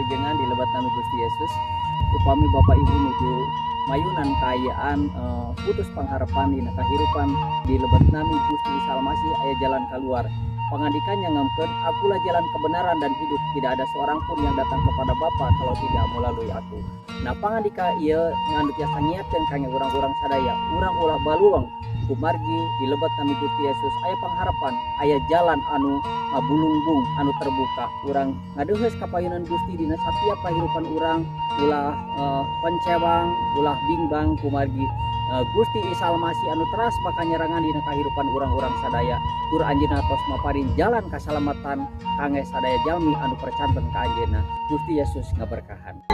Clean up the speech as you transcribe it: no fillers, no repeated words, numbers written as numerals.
Kawilujengan di lebet nami Gusti Yesus. Upami Bapak Ibu nuju mayunan kaayaan putus pangharapan dina kahirupan, di lebet nami Gusti Isa Almasih aya jalan keluar. Pangandikan nyangemkeun, "Akulah jalan, kebenaran, dan hidup. Tidak ada seorang pun yang datang kepada Bapa kalau tidak melalui aku." Nah, pangandika ieu anu tiasa ngiatkeun kangge urang-urang sadaya, urang ulah baluang kumargi di lebet nami Gusti Yesus aya pangharapan, aya jalan anu ngabulungbung, anu terbuka. Urang ngadeuheus kapayunan Gusti dina satiap kahirupan urang, ulah pencewang, ulah bingbang kumargi Gusti Isa Almasih anu teras bakal nyerangan dina kahirupan urang-urang sadaya, tur anjeunna tos maparin jalan kasalamatan kangge sadaya jalmi anu percanten ka anjeunna. Gusti Yesus ngaberkahan.